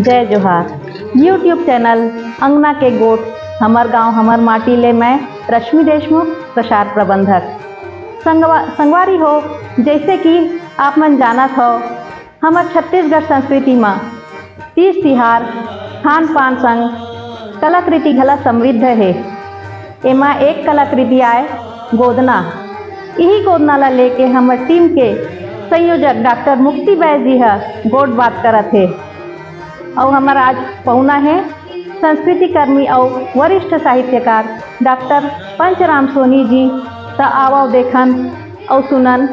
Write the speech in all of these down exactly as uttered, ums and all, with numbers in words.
जय जोहार। YouTube channel अंगना के गोठ, हमर गांव हमर माटी ले मैं रश्मि देशमुख, प्रसार प्रबंधक। संगवा-, संगवारी हो, जैसे कि आप मन जानत हो, हमर छत्तीसगढ़ संस्कृति म तीज तिहार खान पान संग कलाकृति घला समृद्ध हे। एमा एक कलाकृति आय गोदना। इही गोदना ला लेके हमर टीम के संयोजक डॉक्टर मुक्ति बैस जी ह गोठ बात करत हे। अउ हमर आज पहुना हे संस्कृति कर्मी अउ वरिष्ठ साहित्यकार डॉक्टर पंचराम सोनी जी। त आवव देखन अउ सुनन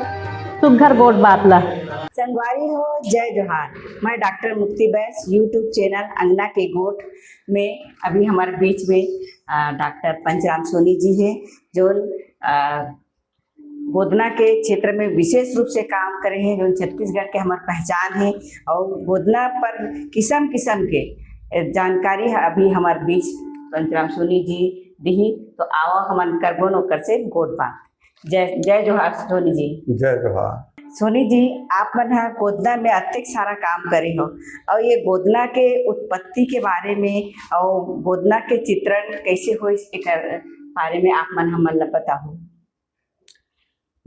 सुग्घर गोठ बात ला। संगवारी हो, जय जोहार। मैं डॉक्टर मुक्ति बैस, YouTube चैनल अंगना के गोठ में अभी हमारे बीच में, अ, डॉक्टर पंचराम सोनी जी हैं, जो, अ, गोदना के क्षेत्र में विशेष रूप से काम करे हैं, जो छत्तीसगढ़ के हमार पहचान है और गोदना पर किसम किसम के, अ, जानकारी है अभी हमार बीच पंचराम सोनी जी दिही। तो आवा हमन करबोन ओकर से गोठ बात। जय, जय जोहार सोनी जी। जय जोहार। सोनी जी, आप मन ह गोदना में अतेक सारा काम करे हो, और ये गोदना के उत्पत्ति के बारे में और गोदना के चित्रण कैसे होइस, एकर बारे में आप मन हमन ला बताहू।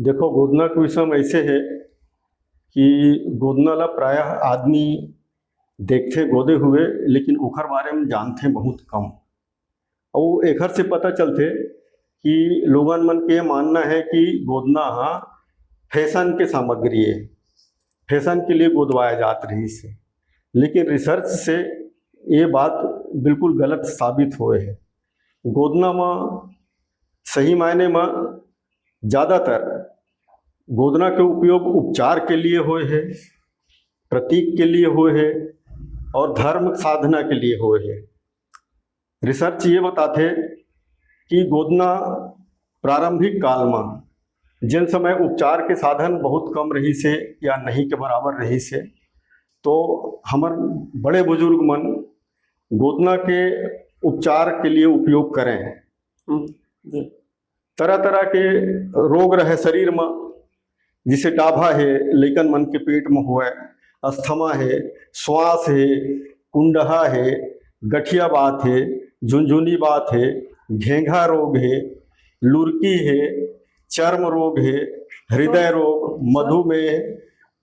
देखो, गोदना के विषय में ऐसे है कि गोदना ला प्रायः आदमी देखथे गोदे हुए, लेकिन ओखर बारे में जानथे बहुत कम। अउ एखर से पता चलथे कि लोगन मन के मानना है कि गोदना ह फैशन के सामग्री है, फैशन के लिए गोदवाया जात रहिस है। लेकिन रिसर्च से ये बात बिल्कुल गलत साबित होए है। गोदना म सही मायने म ज़्यादातर गोदना के उपयोग उपचार के लिए होए है, प्रतीक के लिए होए है और धर्म साधना के लिए होए है। रिसर्च ये बताथे कि गोदना प्रारंभिक काल म, जेन समय उपचार के साधन बहुत कम रहिस हे या नहीं के बराबर रहिस हे, तो हमर बड़े बुजुर्ग मन गोदना के उपचार के लिए उपयोग करे हैं। हम्म, जी। तरह-तरह के रोग रहे शरीर म, जैसे डाभा हे, लइकन मन के पेट म होवय, अस्थमा हे, श्वास हे, कुंडहा हे, गठिया बात हे, झुनझुनी बात हे, घेंघा रोग हे, लुरकी हे, चर्म रोग हे, हृदय रोग, मधुमेह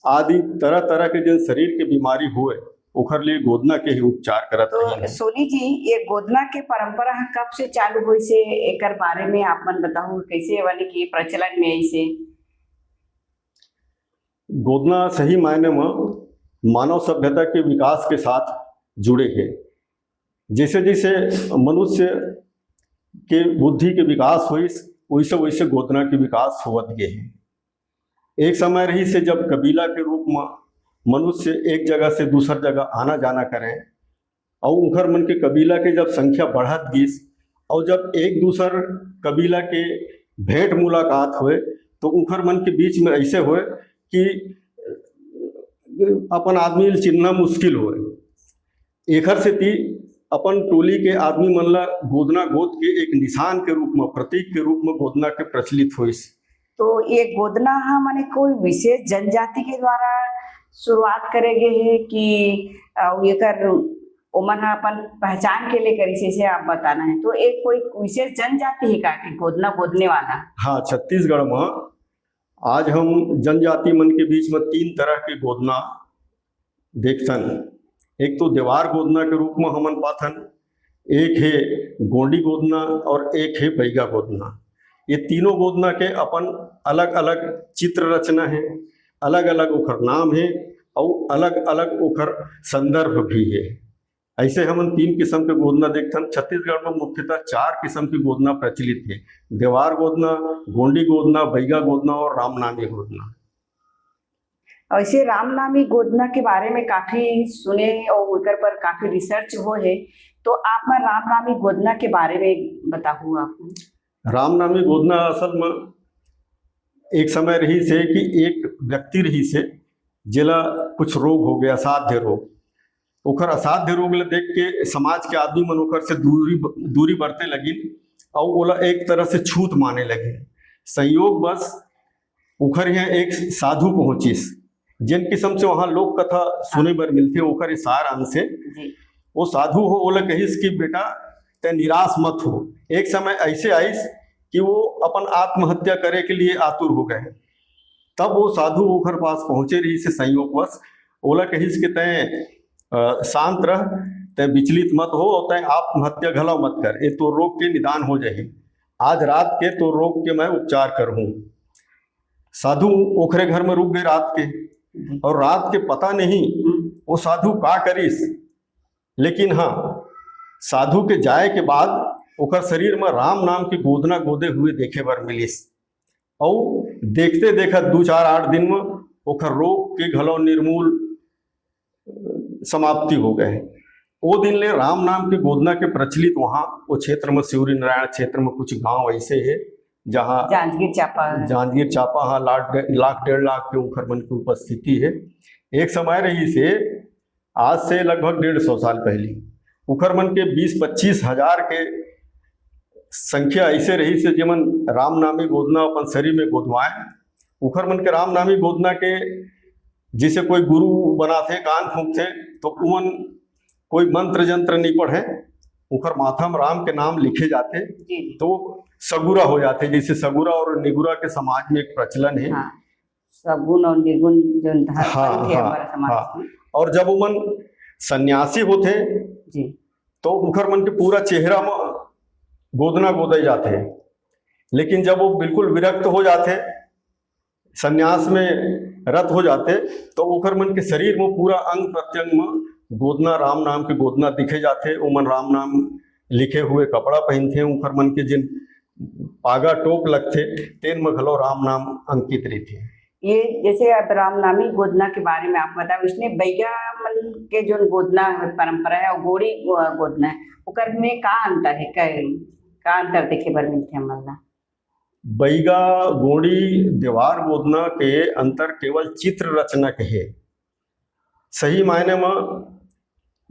आदि तरह-तरह के जेन शरीर के बीमारी होवय, ओखर लिए गोदना के ही उपचार करत तो रहिन हे। सोनी जी, ये गोदना के परंपरा ह कब से चालू होइस हे, एकर बारे में आप मन बताहू, कैसे, माने कि प्रचलन में आइस हे? गोदना सही मायने म मानव सभ्यता के विकास के साथ जुड़े हे। जैसे-जैसे मनुष्य के बुद्धि के विकास होइस, वैसे-वैसे गोदना के विकास होवत गे हे। एक समय रहिस हे, जब कबीला के रूप म मनुष्य एक जगह से दूसर जगह आना-जाना करें, अउ उंखर मन के कबीला के जब संख्या बढ़त गिस, अउ जब एक दूसर कबीला के भेंट मुलाकात होए, तो उंखर मन के बीच में ऐसे होए कि अपन आदमी ल चिन्हना मुश्किल होए। एखर सेती अपन टोली के आदमी मन ला गोदना गोद के एक निशान के रूप म, प्रतीक के रूप म गोदना के प्रचलित होइस। तो ये गोदना ह माने कोई विशेष जनजाति के द्वारा शुरुआत करे गे हे कि, अ, एकर ओमन ह अपन पहचान के लिए करिस, जैसे आप बताना है, तो एक कोई विशेष जनजाति है का कि गोदना गोदने वाला? हाँ, छत्तीसगढ़ म आज हम जनजाति मन के बीच म तीन तरह के गोदना देखथन। एक तो देवार गोदना के रूप म हमन पाथन, एक हे गोंडी गोदना और एक हे बैगा गोदना। ये तीनों गोदना के अपन अलग-अलग चित्र रचना हे, अलग-अलग ओखर नाम हे, अउ अलग-अलग ओखर संदर्भ भी हे। ऐसे हमन तीन किस्म के गोदना देखथन। छत्तीसगढ़ म मुख्यतः चार किस्म के गोदना प्रचलित हे, देवार गोदना, गोंडी गोदना, बैगा गोदना और रामनामी गोदना। ऐसे रामनामी गोदना के बारे में काफी सुने और ओकर पर काफी रिसर्च हो हे, तो आप मन रामनामी गोदना के बारे में बताहू आप। रामनामी गोदना असल म एक समय रहिस हे कि एक व्यक्ति रहिस हे, जेला कुछ रोग हो गया, असाध्य रोग। ओखर असाध्य रोग ल देख के समाज के आदमी मन ओखर से दूरी, दूरी बरते लगिन, अउ ओला एक तरह से छूत माने लगिन। संयोगवश ओखर यहाँ एक साधु पहुंचिस, जेन किसम से वहाँ लोक कथा सुने बर मिलथे, ओकर सार अंश हे। जी। वो साधु हो, ओला कहिस कि बेटा, तैं निराश मत हो। एक समय ऐसे आइस कि वो अपन आत्महत्या करे के लिए आतुर हो गए। तब वो साधु ओकर पास पहुंचे रहिस हे संयोगवश, ओला कहिस कि तैं, अ, शांत रह, तैं विचलित मत हो और तैं आत्महत्या घलो मत कर, ये तोर रोग के निदान हो जाही। आज रात के तोर रोग के मैं उपचार करहूं। साधु ओखरे घर में रुक गए रात के, और रात के पता नहीं वो साधु का करिस, लेकिन हाँ, साधु के जाए के बाद ओकर शरीर में राम नाम के गोदना गोदे हुए देखे बर मिलिस। अउ देखते देखत दू चार आठ दिन में ओकर रोग के घलो निर्मूल, अ, समाप्ति हो गए। ओ दिन ले राम नाम के गोदना के प्रचलित वहाँ, वो क्षेत्र में, शिवरी नारायण क्षेत्र में कुछ गांव ऐसे हे, जहाँ जांजगीर चांपा। जांजगीर चांपा, हाँ, लाख डे-, लाख डेढ़ लाख के उखर मन की उपस्थिति हे। एक समय रहिस हे, आज से लगभग डेढ़ सौ साल पहली, उखर मन के बीस पच्चीस हजार के संख्या ऐसे रहिस हे, जेमन रामनामी गोदना अपन शरीर में गोदवाए। उखर मन के रामनामी गोदना के, जैसे कोई गुरु बनाथे, कान फूंकथे, तो उमन कोई मंत्र जंत्र नहीं पढ़े, उखर माथा में राम के नाम लिखे जाथे, जी, जी। तो सगुरा हो जाथे। जैसे सगुरा और निगुरा के समाज में एक प्रचलन है। हाँ, सगुन और निर्गुन जो धर्म हाँ, थे हाँ, हमारा समाज हाँ। में। और जब उमन सन्यासी होथे, जी। तो उखर मन के पूरा चेहरा में गोदना गोदे जाथे, लेकिन जब वो बिल्कुल विरक्त हो जाथे, संन्यास में रत हो जाथे, तो ओखर मन के शरीर में पूरा अंग प्रत्यंग में गोदना, राम नाम के गोदना दिखे जाथे। ओमन राम नाम लिखे हुए कपड़ा पहनथे, ओखर मन के जिन पागा टोप लगथे, तेन में घलो राम नाम अंकित रहिथे। ये जैसे अब रामनामी गोदना के बारे में आप बताओ, इसमें बैगा मन के जो गोदना है, परंपरा है, और गोड़ी गो-, गोदना है, ओकर में का अंतर है? का, का अंतर देखे बर मिलथे हमन ला? बैगा, गोड़ी, देवार गोदना के अंतर केवल चित्र रचना के हे। सही मायने म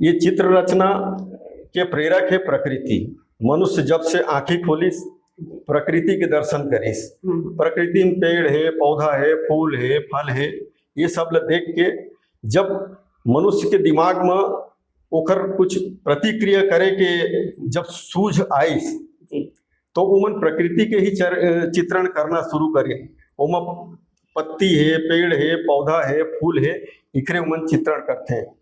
ये चित्र रचना के प्रेरक हे प्रकृति। मनुष्य जब से आंखी खोलिस, प्रकृति के दर्शन करिस। हम्म। प्रकृति में पेड़ हे, पौधा हे, फूल हे, फल हे, ये सब ल देख के जब मनुष्य के दिमाग में ओकर कुछ प्रतिक्रिया करे के जब सूझ आइस, जी। तो उमन प्रकृति के ही चर-, चित्रण करना शुरू करे। ओमा पत्ती हे, पेड़ हे, पौधा हे, फूल हे, इखरे उमन चित्रण करथे।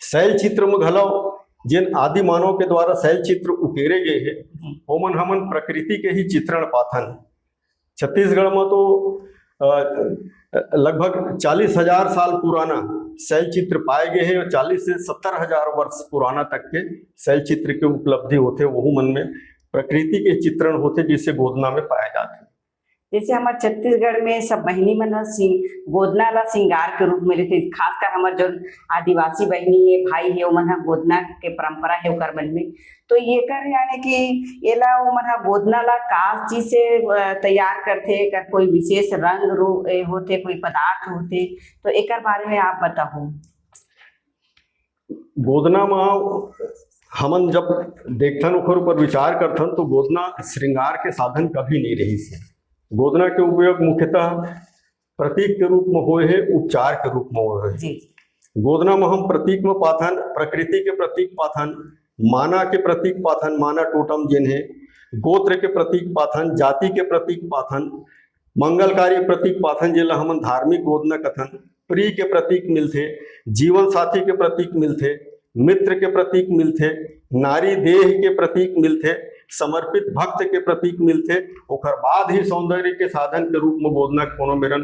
शैल चित्र में घलो जेन आदि मानव के द्वारा शैल चित्र उकेरे गए हे, हम्म। ओमन हमन प्रकृति के ही चित्रण पाथन। छत्तीसगढ़ में तो, अ, लगभग चालीस हजार साल पुराना शैल चित्र पाए गए हे और चालीस से सत्तर हजार वर्ष पुराना तक के शैल चित्र के उपलब्धि होथे, वहू मन में प्रकृति के चित्रण होथे, जिसे गोदना में पाया जाथे। जैसे हमर छत्तीसगढ़ में सब बहिनी मन ह सिंग-, गोदना ला सिंगार के रूप में लेथे, खासकर हमर जो आदिवासी बहिनी हे, भाई हे, ओमन ह गोदना के परंपरा हे ओकर मन में। तो एकर यानी कि एला ओमन ह गोदना ला का चीज से, अ, तैयार करथे, एकर कोई विशेष रंग रू-, ए, होथे, कोई पदार्थ होथे, तो एकर बारे में आप बताहू। गोदना म हमन जब देखथन, ओकर ऊपर विचार करथन, तो गोदना श्रृंगार के साधन कभी नहीं रहिस हे। गोदना के उपयोग मुख्यतः प्रतीक के रूप में होए हे, उपचार के रूप में होए हे। जी। गोदना में हम प्रतीक में पाथन, प्रकृति के प्रतीक पाथन, माना के प्रतीक पाथन, माना टोटम जेन हे, गोत्र के प्रतीक पाथन, जाति के प्रतीक पाथन, मंगलकारी प्रतीक पाथन, जेला हमन धार्मिक गोदना कथन, प्रिय के प्रतीक मिलथे, जीवन साथी के प्रतीक मिलथे, मित्र के प्रतीक मिलथे, नारी देह के प्रतीक मिलथे, समर्पित भक्त के प्रतीक मिलथे, ओकर बाद ही सौंदर्य के साधन के रूप में गोदना के कोनो मेरन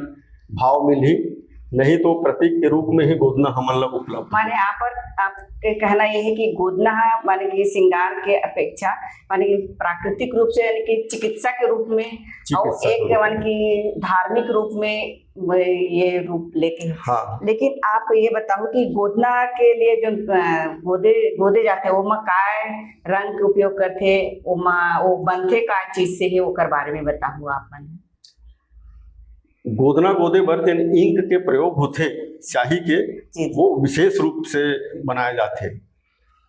भाव मिलही, नहीं तो प्रतीक के रूप में ही गोदना हमन ला उपलब्ध हे। माने आप, आपके कहना ये है कि गोदना ह, माने कि श्रृंगार के अपेक्षा, माने कि प्राकृतिक रूप से, यानी कि चिकित्सा के रूप में, और चिकित्सा के एक, रूप माने में। कि धार्मिक रूप में वे ये रूप लेके हे। हाँ। लेकिन आप ये बताओ कि गोदना के लिए जो, अ, गोदे, गोदे जाथे, ओमा काय रंग के उपयोग करथे, ओमा, वो बनथे काय चीज से हे, ओकर बारे में बताओ आप मन। गोदना गोदे बर जेन ink के प्रयोग होथे, स्याही के, जी, जी। वो विशेष रूप से बनाए जाथे।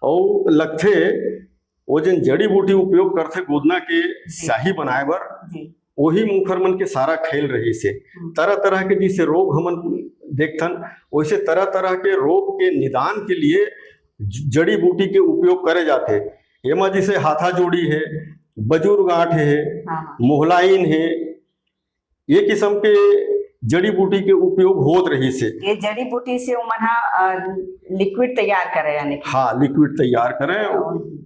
अउ लगथे, वो जेन जड़ी बूटी उपयोग करथे गोदना के जी। स्याही बनाए बर, जी। वही मुखर मन के सारा खेल रहिस हे। तरह तरह के जैसे रोग हमन देखथन, वैसे तरह तरह के रोग के निदान के लिए ज-, जड़ी बूटी के उपयोग करे जाथे। एमा जैसे हाथा जोड़ी हे, बजूर गांठ हे, हाँ, हाँ। मोहलाइन हे, ये किस्म के जड़ी बूटी के उपयोग होत रहिस हे। ये जड़ी बूटी से उमन हा, अ, लिक्विड तैयार करे, यानी कि हाँ, लिक्विड तैयार करे। और,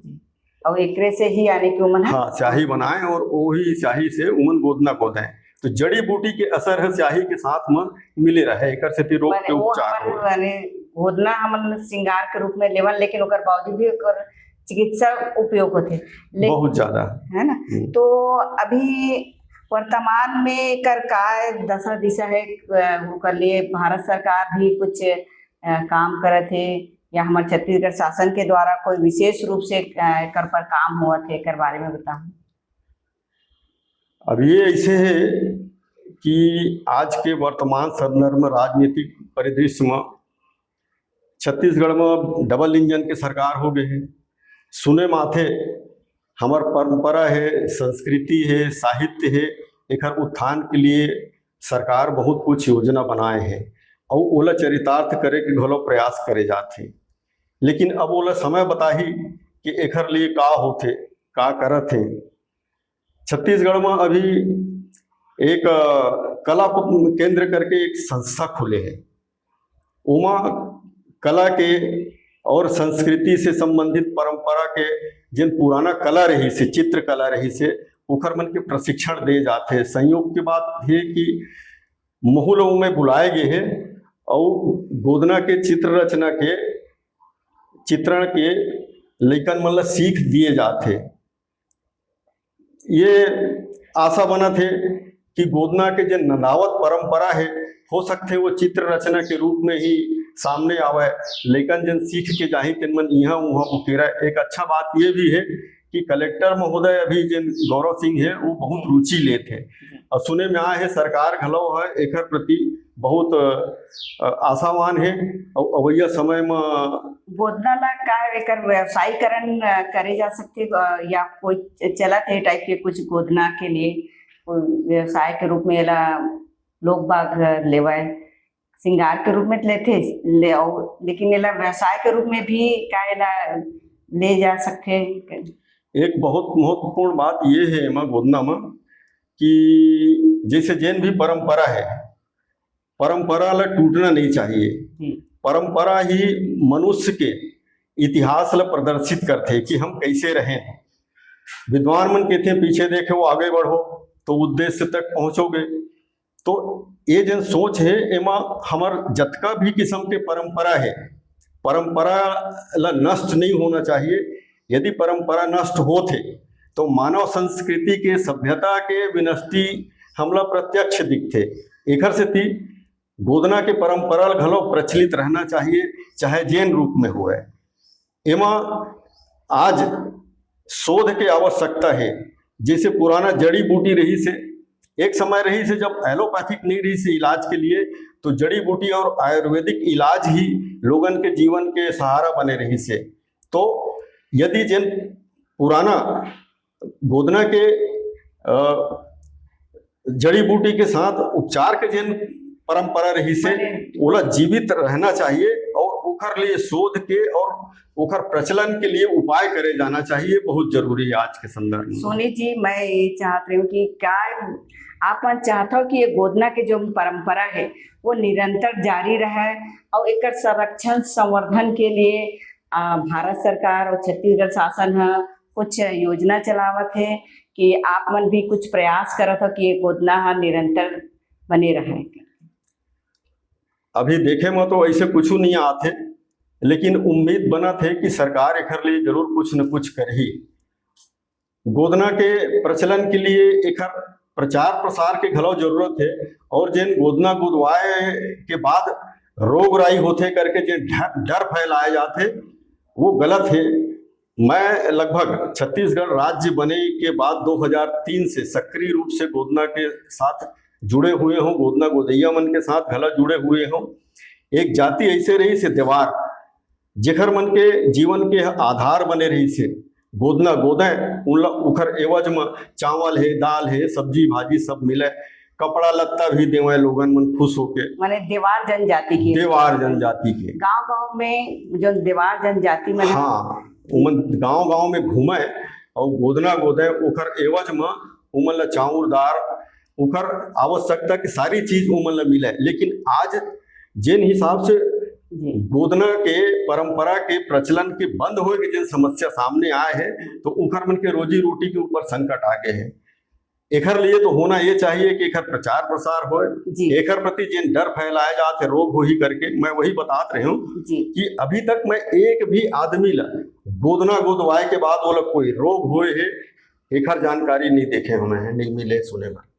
और एकरे से ही, यानी कि उमन हा हाँ, स्याही बनाए और वही स्याही से उमन गोदना गोदे। तो जड़ी बूटी के असर ह स्याही के साथ म मिले रहे, एकर सेती रोग माने के वो उपचार हमन, हो। माने गोदना हमन श्रृंगार के रूप में लेवन, लेकिन ओकर बावजूद भी ओकर चिकित्सा उपयोग होथे। ले-, बहुत ज्यादा। है ना? हम्म। तो अभी वर्तमान में एकर का दशा दिशा है, अ, ओकर लिए भारत सरकार भी कुछ, अ, काम करत हे या हमर छत्तीसगढ़ शासन के द्वारा कोई विशेष रूप से, अ, एकर पर काम होवत हे, एकर बारे में बताओ। अब ये ऐसे है कि आज के वर्तमान संदर्भ में राजनीतिक परिदृश्य में छत्तीसगढ़ में डबल इंजन के सरकार हो गए है। सुने माथे हमर परंपरा है, संस्कृति है, साहित्य है, एकर उत्थान के लिए सरकार बहुत कुछ योजना बनाए है और ओला चरितार्थ करे के घलो प्रयास करे जात है। लेकिन अब ओला समय बताही कि एकर लिए का होथे, का करत है। छत्तीसगढ़ में अभी एक, अ, कला प-, केंद्र करके एक संस्था खुले है। ओमा कला के और संस्कृति से संबंधित परंपरा के जेन पुराना कला रहिस हे, चित्रकला रहिस हे, ओखर मन के प्रशिक्षण दे जाथे। संयोग के बात हे कि महू ल ओमे बुलाए गे हे अउ गोदना के चित्र रचना के, चित्रण के लइकन मन ल सीख दिए जाथे। ये आशा बनत हे कि गोदना के जेन नंदावत परंपरा हे, हो सकथे वो चित्र रचना के रूप में ही सामने आवय। लइकन जेन सीख के जाही, तेन मन इहाँ उहाँ उकेरय। एक अच्छा बात ये भी हे कि कलेक्टर महोदय अभी जेन गौरव सिंह हे, वो बहुत रुचि लेत हे। और सुने में आए हे, सरकार घलो ह एकर प्रति बहुत, अ, आशावान हे। अउ अवइया समय म गोदना ला का एकर व्यवसायीकरण, अ, करे जा सकथे, अ, या कोई च-, चलत हे टाइप के कुछ गोदना के लिए कोई व्यवसाय के रूप में एला लोग बाग लेवय, श्रृंगार के रूप में लेथे, ले, अउ लेकिन एला व्यवसाय के रूप में भी का एला ले जा सकथे? एक बहुत महत्वपूर्ण बात ये हे एमा गोदना म कि जैसे जेन भी परंपरा हे, परंपरा ला टूटना नहीं चाहिए। हम्म। परंपरा ही मनुष्य के इतिहास ला प्रदर्शित करथे कि हम कैसे रहें। विद्वान मन कहथे, "पीछे देखे वो आगे बढ़ो, तो उद्देश्य तक पहुंचोगे।" तो ये जन सोच हे, एमा हमर जतका भी किस्म के परंपरा हे, परंपरा ला नष्ट नहीं होना चाहिए। यदि परंपरा नष्ट होथे, तो मानव संस्कृति के, सभ्यता के विनष्टि हमला प्रत्यक्ष दिखथे। एखर सेती गोदना के परंपरा घलो प्रचलित रहना चाहिए, चाहे जेन रूप में होवय। एमा आज शोध के आवश्यकता हे। जैसे पुराना जड़ी बूटी रहिस हे, एक समय रहिस हे जब एलोपैथिक नहीं रहिस हे इलाज के लिए, तो जड़ी बूटी और आयुर्वेदिक इलाज ही लोगन के जीवन के सहारा बने रहिस हे। तो यदि जेन पुराना गोदना के, अ, जड़ी बूटी के साथ उपचार के जेन परंपरा रहिस हे, माने ओला जीवित रहना चाहिए और ओखर लिए शोध के और ओखर प्रचलन के लिए उपाय करे जाना चाहिए, बहुत जरूरी है आज के संदर्भ में। सोनी जी, मैं ये चाहत रही हूँ कि क्या आप मन चाहत हो कि ये गोदना के जो परंपरा है, वो निरंतर जारी रहे और एकर संरक्षण संवर्धन के लिए, आ, भारत सरकार और छत्तीसगढ़ शासन ह कुछ योजना चलावत हे कि आप मन भी कुछ प्रयास करत हो कि ये गोदना ह निरंतर बने रहे? अभी देखे में तो ऐसे कुछ नहीं आत हे, लेकिन उम्मीद बनत हे कि सरकार एखर लिए जरूर कुछ न कुछ करही। गोदना के प्रचलन के लिए एखर प्रचार प्रसार के घलो जरूरत हे, और जेन गोदना गोदवाए के बाद रोग राई होथे करके जे डर, डर फैलाए जाथे, वो गलत हे। मैं लगभग छत्तीसगढ़ राज्य बने के बाद दो हज़ार तीन से सक्रिय रूप से गोदना के साथ जुड़े हुए हूँ, गोदना गोदैया मन के साथ घला जुड़े हुए हूँ। एक जाति ऐसे रहिस हे देवार, जेखर मन के जीवन के आधार बने रहिस हे, गोदना गोदय, उन ल-, उखर एवज म चावल हे, दाल हे, सब्जी भाजी सब मिले, कपड़ा लत्ता भी देवय लोगन मन खुश होके। माने देवार जनजाति के। देवार जनजाति के। गांव-गांव में जो देवार जनजाति मन हे। हाँ, उमन गांव-गांव में घूमय अउ गोदना गोदय, ओखर एवज म उमन ल चाउर, दार, ओखर आवश्यकता के सारी चीज उमन ल मिले। लेकिन आज जेन हिसाब से जी। गोदना के परंपरा के प्रचलन के बंद होए के जेन समस्या सामने आए हे, तो ओखर मन के रोजी रोटी के ऊपर संकट आ गए हे। एखर लिए तो होना ये चाहिए कि एखर प्रचार प्रसार होए, जी। एखर प्रति जेन डर फैलाए जात हे, रोग होही करके, मैं वही बतात रहे हूँ जी। कि अभी तक मैं एक भी आदमी ला गोदना गोदवाए के बाद ओला कोई रोग होए हे, एखर जानकारी नहीं देखे हमें, नहीं मिले सुने बर।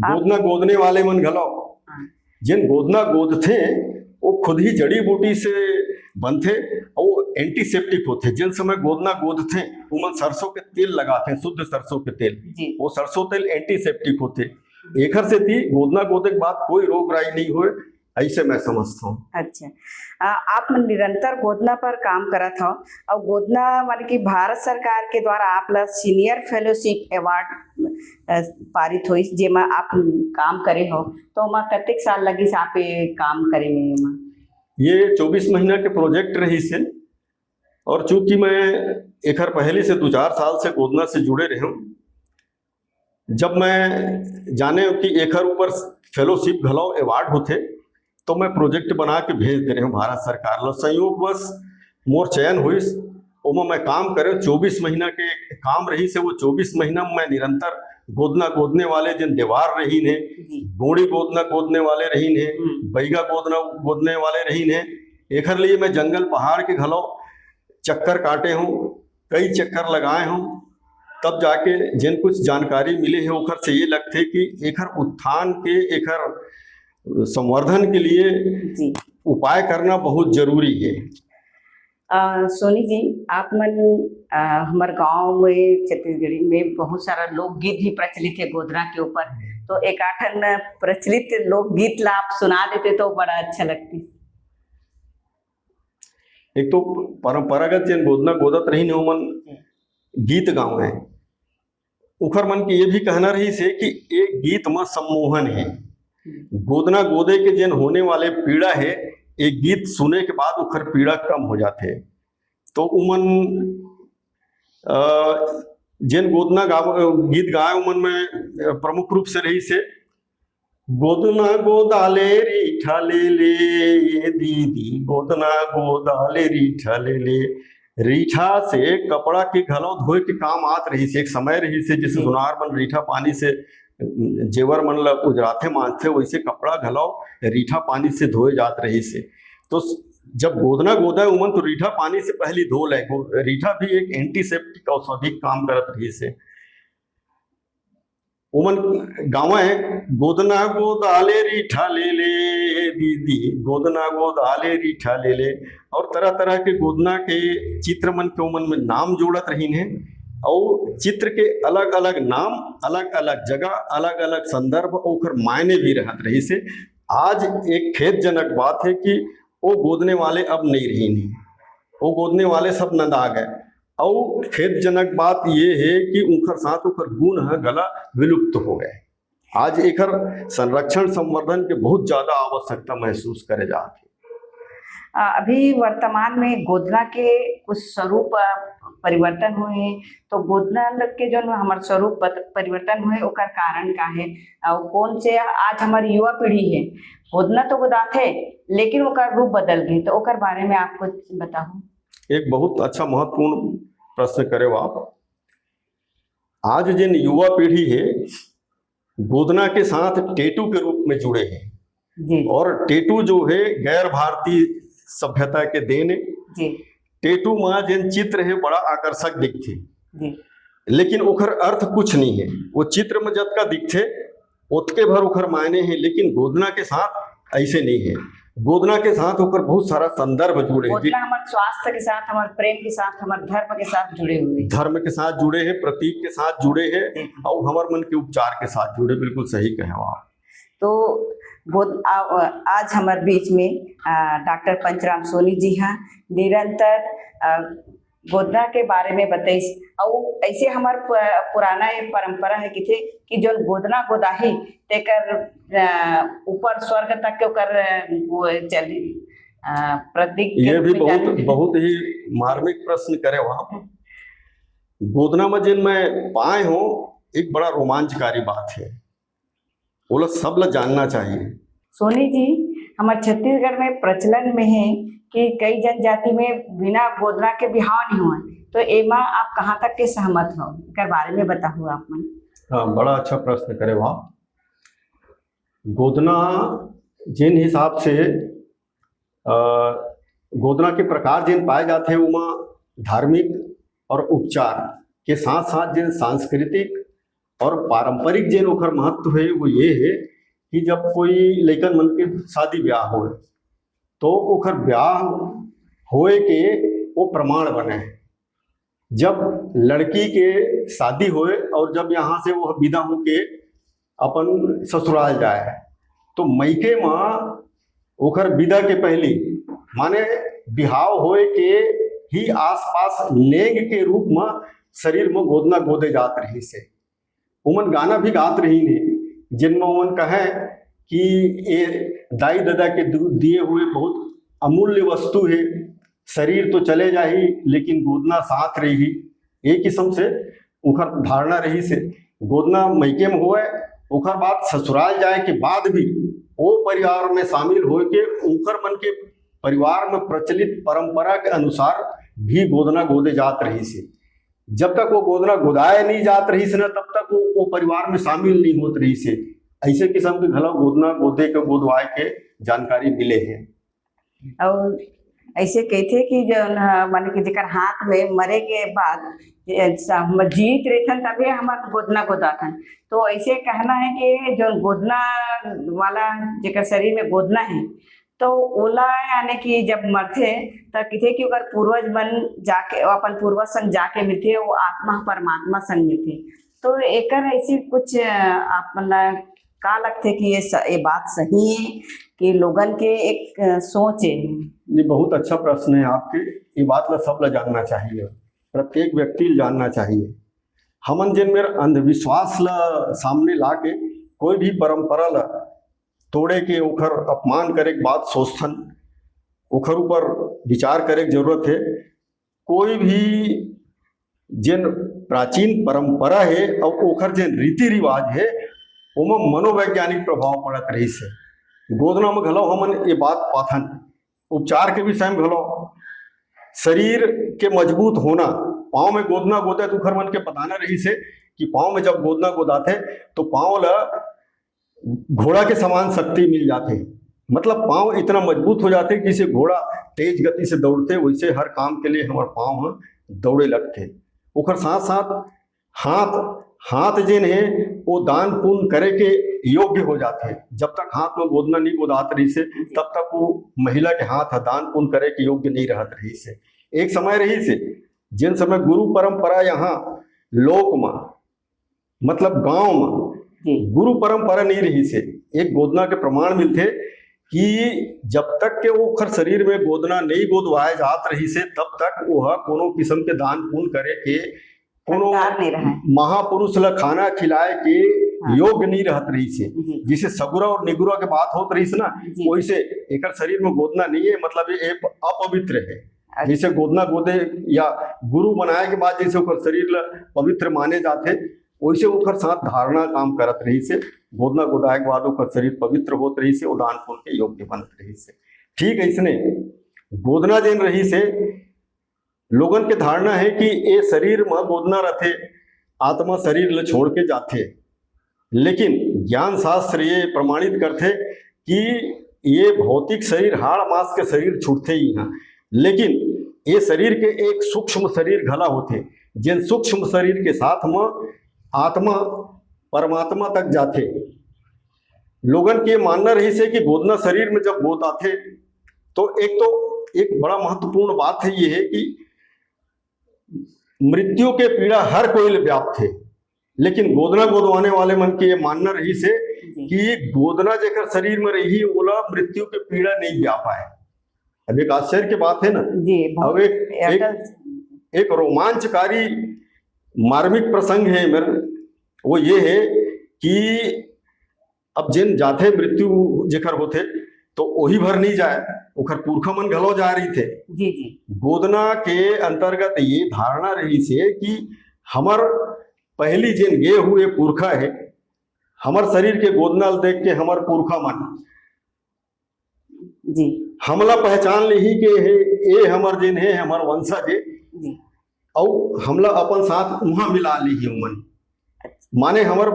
आप गोदना गोदने वाले मन घलो, हाँ। जेन गोदना गोदथे, वो खुद ही जड़ी बूटी से बनथे, अउ वो एंटीसेप्टिक होथे। जेन समय गोदना गोदथे, उमन सरसों के तेल लगाथे, शुद्ध सरसों के तेल। जी। वो सरसों तेल एंटीसेप्टिक होथे। एखर सेती गोदना गोदे के बाद कोई रोग राई नहीं होए, ऐसे मैं समझता हूँ। अच्छा, आ, आप मन निरंतर गोदना पर काम करत हव, अउ गोदना माने कि भारत सरकार के द्वारा आप ला सीनियर फेलोशिप अवार्ड, अ, पारित होइस, जेमा आप काम करे हव, तो ओमा कतेक साल लगिस आप ये काम करे में एमा? ये चौबीस महीना के प्रोजेक्ट रहिस हे, और चूंकि मैं एखर पहले से दो चार साल से गोदना से जुड़े रहे हूँ, जब मैं जाने कि एखर ऊपर फेलोशिप घलो अवार्ड होथे, तो मैं प्रोजेक्ट बना के भेज दे रहे हूँ भारत सरकार ला। संयोगवश मोर चयन होइस, ओमा मैं काम करे, चौबीस महीना के काम रहिस हे, वो चौबीस महीना में मैं निरंतर गोदना गोदने वाले जेन देवार रहिन हे, जी। गोड़ी गोदना गोदने वाले रहिन हे, हम्म। बैगा गोदना गोदने वाले रहिन हे, एखर लिए मैं जंगल पहाड़ के घलो चक्कर काटे हूँ, कई चक्कर लगाए हूँ, तब जाके जेन कुछ जानकारी मिले हे, ओखर से ये लगथे कि एखर उत्थान के, एखर संवर्धन के लिए जी। उपाय करना बहुत जरूरी हे। अ, सोनी जी, आप मन, अ, हमर गांव में, छत्तीसगढ़ी में बहुत सारा लोकगीत भी प्रचलित हे गोदना के ऊपर, तो एकाठन प्रचलित लोकगीत ला आप सुना देते तो बड़ा अच्छा लगती। एक तो परंपरागत जेन गोदना गोदत रहिन हे, ओमन गीत गावय। उखर मन के ये भी कहना रहिस हे कि एक गीत म सम्मोहन हे। गोदना गोदे के जेन होने वाले पीड़ा हे, एक गीत सुने के बाद उखर पीड़ा कम हो जाथे। तो उमन, अ, जेन गोदना गाव-, गीत गाए, उमन में, अ, प्रमुख रूप से रहिस हे, गोदना गोदाले रीठा ले ले, ए दीदी, गोदना गोदाले रीठा ले ले। रीठा से कपड़ा के घलो धोए के काम आत रहिस हे। एक समय रहिस हे, जैसे जी। सोनार मन रीठा पानी से, अ, जेवर मन ल उजराथे, मांजथे, वैसे कपड़ा घलो रीठा पानी से धोए जात रहिस हे। तो स-, जब गोदना गोदय, उमन तो रीठा पानी से पहली धो ले। गो-, रीठा भी एक एंटीसेप्टिक औषधि काम करत रहिस हे। ओमन गावय, "गोदना गोदाले रीठा ले ले, दीदी, गोदना गोदाले रीठा ले ले।" और तरह-तरह के गोदना के चित्र मन के ओमन में नाम जोड़त रहिन हे। अउ चित्र के अलग-अलग नाम, अलग-अलग जगह, अलग-अलग संदर्भ, ओकर मायने भी रहत रहिस हे। आज एक खेदजनक बात हे कि ओ गोदने वाले अब नइ रहिन हे, ओ गोदने वाले सब नंदा गए। अउ खेदजनक बात ये हे कि उंखर साथ उंखर गुण ह घला विलुप्त हो गए। आज एकर संरक्षण संवर्धन के बहुत ज्यादा आवश्यकता महसूस करे जात हे। अ, अभी वर्तमान में गोदना के कुछ स्वरूप, अ, परिवर्तन हुए हे, तो गोदना के जो हमर स्वरूप बद-, परिवर्तन हुए, ओकर कारण का हे? अउ कौन से आज हमर युवा पीढ़ी हे, गोदना तो गोदाथे, लेकिन ओकर रूप बदल गए, तो ओकर बारे में आप कुछ बताओ। एक बहुत अच्छा महत्वपूर्ण प्रश्न करे हो आप। आज जेन युवा पीढ़ी हे, गोदना के साथ टेटू के रूप में जुड़े हे। जी। और टेटू जो हे, गैर भारतीय सभ्यता के देन हे। जी। टेटू मा जेन चित्र हे, बड़ा आकर्षक दिखथे। जी। लेकिन ओकर अर्थ कुछ नहीं हे। वो चित्र में जतका दिखथे, ओतके भर ओकर मायने हे, लेकिन गोदना के साथ ऐसे नहीं हे। गोदना के साथ ओकर बहुत सारा संदर्भ जुड़े हे। गोदना हमर स्वास्थ्य के साथ, हमर प्रेम के साथ, हमर धर्म के साथ जुड़े हुए हे। धर्म के साथ जुड़े हे, प्रतीक के साथ जुड़े हे, जी। और हमर मन के उपचार के साथ जुड़े, बिल्कुल सही कहे हो आप। तो गोद-, आ-, आज हमर बीच में, आ, डॉक्टर पंचराम सोनी जी हैं, निरंतर, आ, गोदना के बारे में बताइस। अउ ऐसे हमर प-, पुराना एक परंपरा है किथे कि जोन गोदना गोदाही तेकर, अ, ऊपर स्वर्ग तक के ओकर, अ, वो चली, अ, प्रतीक के ये रूप भी में बहुत, जाने। बहुत ही मार्मिक प्रश्न करे हो आप। गोदना में जिन मैं पाए हो, एक बड़ा रोमांचकारी बात है, ओला सब ला जानना चाहिए। सोनी जी, हमर छत्तीसगढ़ में प्रचलन में है कि कई जनजाति में बिना गोदना के बिहाव नहीं हुआ, तो एमा आप कहाँ तक के सहमत हो, एकर बारे में बताहू आप मन। हाँ, बड़ा अच्छा प्रश्न करे हो आप। गोदना जिन हिसाब से, अ, गोदना के प्रकार जिन पाए जाथे, ओमा धार्मिक और उपचार के साथ साथ जिन सांस्कृतिक और पारंपरिक जिन ओकर महत्व है, वो ये है कि जब कोई लइकन मन के शादी ब्याह होए, तो ओकर ब्याह होए के वो प्रमाण बने। जब लड़की के शादी होए और जब यहाँ से वो विदा होके अपन ससुराल जाए, तो मइके म ओकर विदा के पहली, माने बिहाव होए के ही आसपास नेंग के रूप म शरीर म गोदना गोदे जात रहिस हे। ओमन गाना भी गात रहिन हे, जिनमें ओमन कहे कि ये दाई ददा के दु-, दिए हुए बहुत अमूल्य वस्तु है, शरीर तो चले जाही लेकिन गोदना साथ रही। ये किस्म से ओकर धारणा रहिस हे। गोदना मइके में होए, ओकर बाद ससुराल जाए के बाद भी ओ परिवार में शामिल होए के ओकर मन के परिवार में प्रचलित परंपरा के अनुसार भी गोदना गोदे जात रहिस हे। जब तक वो गोदना गोदाए नहीं जात रहिस ना, तब तक वो, वो परिवार में शामिल नहीं होत रहिस हे। ऐसे किस्म के घलो गोदना गोदे के, गोदवाए के जानकारी मिले हे। अउ ऐसे कहिथे कि जौन ह, माने कि जेकर हाथ में मरे के बाद, ए, स-, हम जीवित रहिथन तभे हमर गोदना गोदाथन। तो ऐसे कहना है कि जौन गोदना वाला, जेकर शरीर में गोदना है, तो ओला यानी कि जब मरथे, त कहिथे कि ओकर पूर्वज मन जाके, अपन पूर्वज संग जाके मिलथे, वो आत्मा परमात्मा संग मिलथे। तो एकर ऐसी कुछ, अ, आप मन ला का लगथे कि ये स-, ये बात सही है कि लोगन के एक, अ, सोच है? ये बहुत अच्छा प्रश्न है आपके। ये बात ला सब ला जानना चाहिए, प्रत्येक व्यक्ति ला जानना चाहिए। हमन जेन मेर अंधविश्वास ला सामने ला के कोई भी परंपरा ला तोड़े के, ओखर अपमान करे के बात सोचथन, ओखर ऊपर विचार करे के जरूरत है। कोई भी जेन प्राचीन परंपरा है और ओखर जेन रीति रिवाज है, ओमा मनोवैज्ञानिक प्रभाव पड़त रहिस है। गोदना में घलो हमन ये बात पाथन, उपचार के विषय में घलो शरीर के मजबूत होना। पाँव में गोदना गोदे तो ओखर मन के पता न रहिस है कि पाँव में जब गोदना गोदाथे तो पाँव ला घोड़ा के समान शक्ति मिल जाथे। मतलब पाँव इतना मजबूत हो जाथे कि जैसे घोड़ा तेज गति से दौड़थे, वैसे हर काम के लिए हमर पाँव ह दौड़े लगथे। ओकर साथ साथ हाथ, हाथ जेन हे वो दान पुण्य करे के योग्य हो जाथे। जब तक हाथ में गोदना नहीं गोदात रहिस हे, तब तक वो महिला के हाथ ह दान पुण्य करे के योग्य नहीं रहत रहिस हे। एक समय रहिस हे, जेन समय गुरु परंपरा यहाँ लोक म, मतलब गांव म जी। गुरु परंपरा नहीं रहिस हे। एक गोदना के प्रमाण मिलथे कि जब तक के ओखर शरीर में गोदना नहीं गोदवाए जात रहिस हे, तब तक ओह कोनो किस्म के दान पुण्य करे के, कोनो अधिकार नहीं रहे। महापुरुष ला खाना खिलाए के हाँ। योग्य नहीं रहत रहिस हे। जी। जैसे सगुरा और निगुरा के बात होत रहिस ना, जी। वैसे एकर शरीर में गोदना नहीं है, मतलब ये अप-, अपवित्र है। अच्छा। जैसे गोदना गोदे या गुरु बनाए के बाद जैसे ओकर शरीर ला पवित्र माने जाथे, वैसे ओकर साथ धारणा काम करत रहिस हे। गोदना गोदाए के बाद ओकर शरीर पवित्र होत रहिस हे, वो दान पुण्य के योग्य बनत रहिस हे। ठीक ऐसने गोदना जेन रहिस हे, लोगन के धारणा है कि ए शरीर म गोदना रथे, आत्मा शरीर ल छोड़ के जाथे, लेकिन ज्ञान शास्त्र ये प्रमाणित करथे कि ये भौतिक शरीर, हाड़ मांस के शरीर छूटथे ही ना, लेकिन ये शरीर के एक सूक्ष्म शरीर घला होथे, जेन सूक्ष्म शरीर के साथ म आत्मा परमात्मा तक जाथे। लोगन के मानना रहिस हे कि गोदना शरीर में जब गोद आथे, तो एक तो एक बड़ा महत्वपूर्ण बात है ये है कि मृत्यु के पीड़ा हर कोई ले व्याप्त है, लेकिन गोदना गोदवाने वाले मन के ये मानना रहिस हे जी। कि गोदना जेकर शरीर में रही, ओला मृत्यु के पीड़ा नहीं व्यापाए। अब एक आश्चर्य की बात है ना। जी, बहुत अब एक, एक, अटल एक रोमांचकारी मार्मिक प्रसंग हे मेर, वो ये हे कि अब जेन जाथे, मृत्यु जेकर होथे, तो ओही भर नहीं जाए, ओकर पुरखा मन घलो जाए रहिथे। जी जी। गोदना के अंतर्गत ये धारणा रहिस हे कि हमर पहली जेन गे हुए पुरखा हे, हमर शरीर के गोदना ल देख के हमर पुरखा मन जी हमला पहचान लिही के हे, ए हमर जेन हे, हमर वंशज हे। जी। अउ हमला अपन साथ उहाँ मिला लिही उमन, माने हमर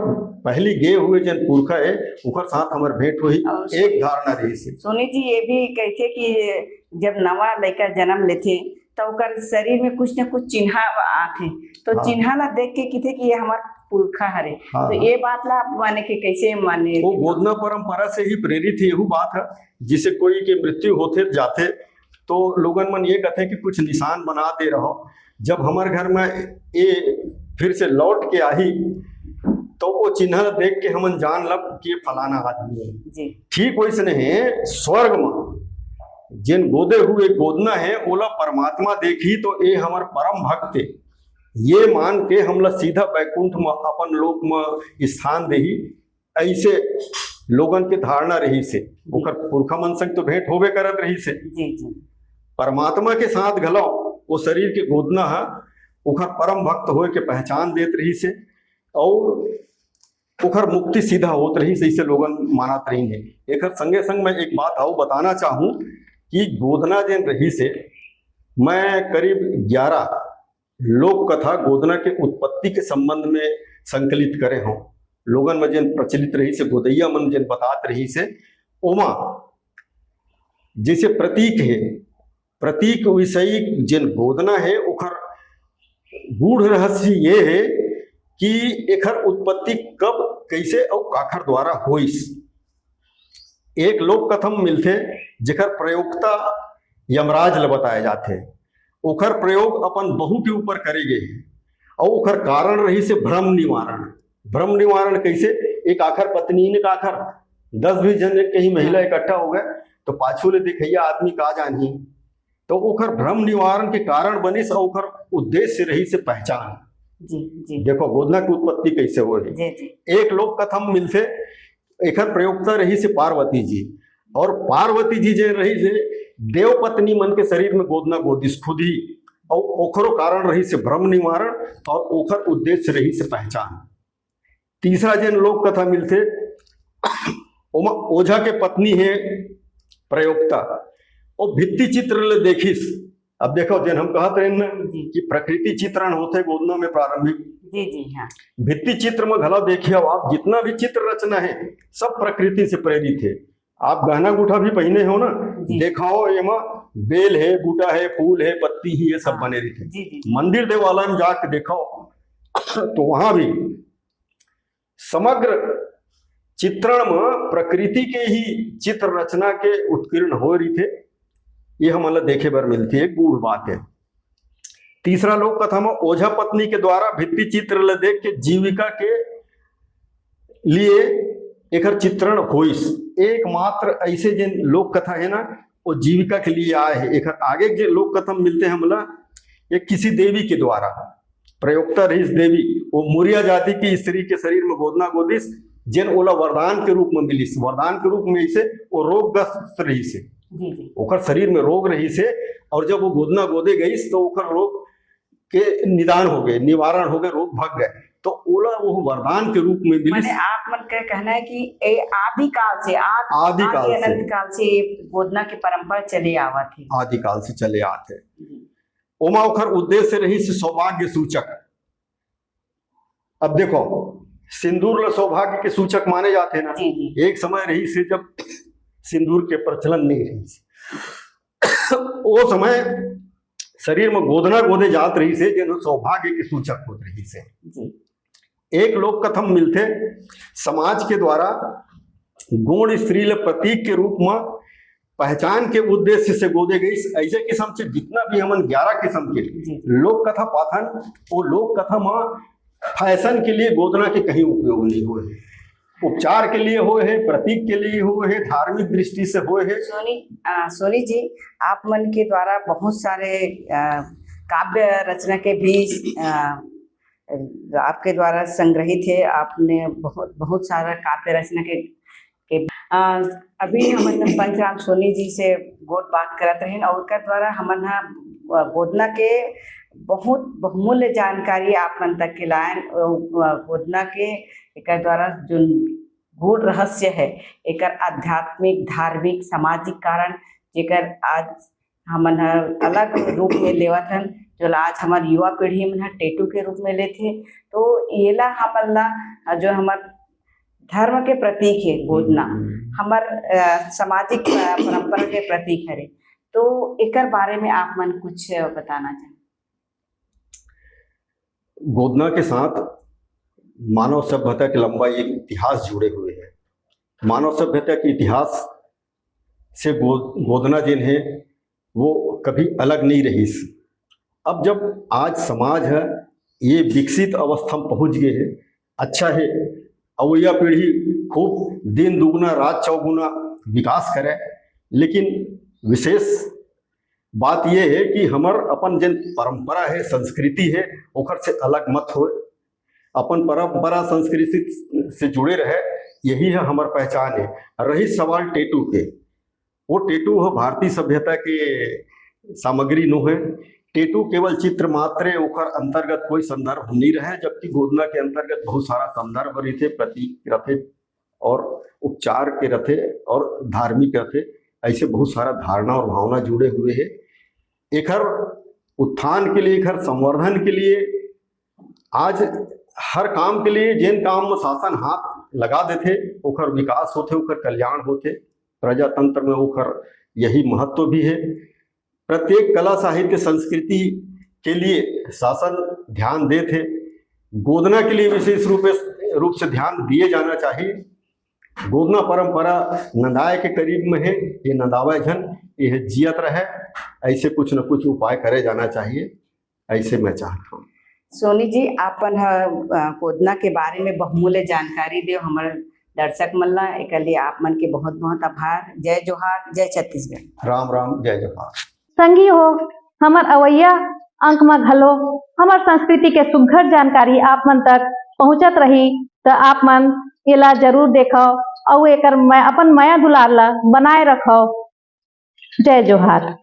पहली गे हुए जेन पुरखा हे, ओकर साथ हमर भेंट होही, अउ एक धारणा रहिस हे। सोनी जी, ये भी कहथे कि जब नवा लइका जन्म लेथे, तो ओकर शरीर में कुछ न कुछ चिन्हा आथे, तो हाँ। चिन्हा ला देख के किथे कि ये हमार पुरखा हरे। हाँ, तो हाँ। ये बात ला आप माने के कैसे माने? वो गोदना परंपरा से ही प्रेरित हे, यहू बात हे। जिसे कोई के मृत्यु होथे जाथे, तो लोगन मन ये कहथे कि कुछ निशान बना दे रहो, जब हमर घर में ये फिर से लौट के आही, तो वो चिन्ह देख के हमन जान लब कि ये फलाना आदमी हे। जी ठीक वैसने हे स्वर्ग में जेन गोदे हुए गोदना हे, ओला परमात्मा देखही तो ए हमर परम भक्त हे, ये मान के हमला सीधा बैकुंठ में, अपन लोक में स्थान देही, ऐसे लोगन के धारणा रहिस हे। ओकर पुरखा मन संग तो भेंट होबे करत रहिस हे। जी जी। परमात्मा के साथ घलो वो शरीर के गोदना ह ओकर परम भक्त होए के पहचान देत रहिस हे, और ओकर मुक्ति सीधा होत रहिस, ऐसे लोगन मानत रहिन हे। एकर संगे संग मैं एक बात अउ बताना चाहूँ कि गोदना जेन रहिस हे, मैं करीब ग्यारह लोक कथा गोदना के उत्पत्ति के संबंध में संकलित करे हूँ। लोगन में जेन प्रचलित रहिस हे, गोदैया मन जेन बतात रहिस हे, ओमा जैसे प्रतीक हे, प्रतीक विषयी जेन गोदना हे, ओकर गूढ़ रहस्य ये हे कि एकर उत्पत्ति कब, कैसे अउ काखर द्वारा होइस। एक लोक कथम मिलथे, जेकर प्रयोक्ता यमराज ल बताए जाथे। ओकर प्रयोग अपन बहू के ऊपर करे गे हे, अउ ओकर कारण रहिस हे भ्रम निवारण। भ्रम निवारण कैसे? एक आखर पत्नी ने, एक आखर दस बीस जन कहीं महिला इकट्ठा हो गए, तो पाछू ले देखइया आदमी का जानही, तो ओकर भ्रम निवारण के कारण बनिस, अउ ओकर उद्देश्य रहिस हे पहचान। जी जी। देखो, गोदना की उत्पत्ति कैसे होए हे। जी जी। एक लोक कथम मिलथे, एकर प्रयोक्ता रहिस हे पार्वती जी, और पार्वती जी जे रहिस हे, देव पत्नी मन के शरीर में गोदना गोदिस खुद ही, और ओकरो कारण रहिस हे भ्रम निवारण, और ओकर उद्देश्य रहिस हे पहचान। तीसरा जेन लोक कथा मिलथे, ओमा ओझा के पत्नी हे प्रयोक्ता, वो भित्ति चित्र ले देखिस। अब देखो, जेन हम कहत रहेन ना जी। कि प्रकृति चित्रण होथे गोदना में प्रारंभिक, जी जी। हाँ भित्ति चित्र में घला देखिए, अब आप जितना भी चित्र रचना हे, सब प्रकृति से प्रेरित हे। आप गहना गुठा भी पहने हो ना, जी। देखाओ, एमा बेल हे, बूटा हे, फूल हे, पत्ती ही, ये सब हाँ। बने रहिथे। जी जी। मंदिर देवालय में जाके देखाओ, तो वहां भी समग्र चित्रण में प्रकृति के ही चित्र रचना के उत्कीर्ण हो रहिथे, ये हमन ला देखे बर मिलथे, एक गूढ़ बात हे। तीसरा लोक कथा में ओझा पत्नी के द्वारा भित्ति चित्र ल देख के जीविका के लिए एकर चित्रण होइस। एकमात्र ऐसे जेन लोक कथा हे ना, वो जीविका के लिए आए हे। एकर आगे जे लोक कथा मिलथे हमला, ये किसी देवी के द्वारा, प्रयोक्ता रहिस देवी, वो मुरिया जाति की स्त्री के शरीर में गोदना गोदिस, जेन ओला वरदान के रूप में मिलिस। वरदान के रूप में इसे वो रोगग्रस्त रहिस हे, जी जी। ओकर शरीर में रोग रहिस हे, और जब वो गोदना गोदे गइस तो ओकर रोग के निदान हो गए, निवारण हो गए, रोग भग गए, तो ओला वो वरदान के रूप में मिलिस। माने आप मन के कहना है कि ए आदि काल से, आद, आदि काल आदि से। अनंत काल से ये गोदना की परंपरा चले आवत है। आदि काल से चले आत हे। जी। ओमा ओकर उद्देश्य रहिस सौभाग्य सूचक। अब देखो, सिंदूर ल सौभाग्य के सूचक माने जाथे ना। जी जी। एक समय रहिस हे जब सिंदूर के प्रचलन नहीं रहिस, ओ समय शरीर में गोदना गोदे जात रहिस हे, जेन सौभाग्य के सूचक होत रहिस हे। जी। एक लोक कथम मिलथे, समाज के द्वारा गौण स्त्री ल प्रतीक के रूप में पहचान के उद्देश्य से गोदे गइस। ऐसे किस्म से जितना भी हमन ग्यारह किस्म के जी। लोक कथा पाथन, वो लोक कथा में फैशन के लिए गोदना के कहीं उपयोग नहीं होए हे, उपचार के लिए होए हे, प्रतीक के लिए होए हे, धार्मिक दृष्टि से होए हे। सोनी, आ, सोनी जी, आप मन के द्वारा बहुत सारे आ, काव्य रचना के भी अ, आपके द्वारा संग्रहित हे। आपने बहुत, बहुत सारा काव्य रचना के, के अ, अभी हमन पंचराम सोनी जी से गोठ बात करत रहेन अउ ओकर द्वारा हमन ह गोदना के बहुत बहुमूल्य जानकारी आप मन तक के लायन। अ, गोदना के एकर द्वारा जोन गूढ़ रहस्य हे, एकर आध्यात्मिक, धार्मिक, सामाजिक कारण, जेकर आज हमन ह अलग रूप में लेवत हन, जोला आज हमर युवा पीढ़ी मन ह टेटू के रूप में लेथे। तो येला हमन ला, जो हमर धर्म के प्रतीक हे गोदना, हम्म। हमर, अ, सामाजिक प-, परंपरा के प्रतीक हरे। तो एकर बारे में आप मन कुछ बताना चाहें? गोदना के साथ मानव सभ्यता के लंबा एक इतिहास जुड़े हुए है। मानव सभ्यता के इतिहास से गो-, गोदना जेन हे, वो कभी अलग नहीं रहिस। अब जब आज समाज है, ये विकसित अवस्था में पहुंच गए है, अच्छा है, अवैया पीढ़ी खूब दिन दुगुना रात चौगुना विकास करे, लेकिन विशेष बात ये है कि हमर अपन जन परंपरा है, संस्कृति है, ओकर से अलग मत होए। अपन परंपरा संस्कृति से जुड़े रहे, यही है हमर पहचान है। रही सवाल टेटू के, वो टेटू ह भारतीय सभ्यता के सामग्री नो है। टेटू केवल चित्र मात्र है, ओकर अंतर्गत कोई संदर्भ नहीं रहे, जबकि गोदना के अंतर्गत बहुत सारा संदर्भ रहिथे, प्रतीक रथे और उपचार के रथे और धार्मिक रथे। ऐसे बहुत सारा धारणा और भावना जुड़े हुए है। एकर उत्थान के लिए, एकर संवर्धन के लिए आज हर काम के लिए, जेन काम में शासन हाथ लगा देथे, ओकर विकास होथे, ओकर कल्याण होथे। प्रजातंत्र में ओकर यही महत्व भी है। प्रत्येक कला, साहित्य, संस्कृति के लिए शासन ध्यान देथे। गोदना के लिए विशेष रूप, रूप से ध्यान दिए जाना चाहिए। गोदना परंपरा नंदाए के करीब में है, ये नंदावे झन, ये जियत रहे, ऐसे कुछ न कुछ उपाय करे जाना चाहिए, ऐसे मैं चाहता हूँ। सोनी जी, आपन ह, अ, गोदना के बारे में बहुमूल्य जानकारी देव हमर दर्शक मन ला, एकर लिए आप मन के बहुत बहुत आभार। जय जोहार, जय छत्तीसगढ़। राम राम, जय जोहार। संगी हो, हमर अवैया अंक म घलो हमर संस्कृति के सुघ्घर जानकारी आप मन तक पहुंचत रही, त आप मन एला जरूर देखव अउ एकर म-, अपन मया दुलार ला बनाए रखव। जय जोहार।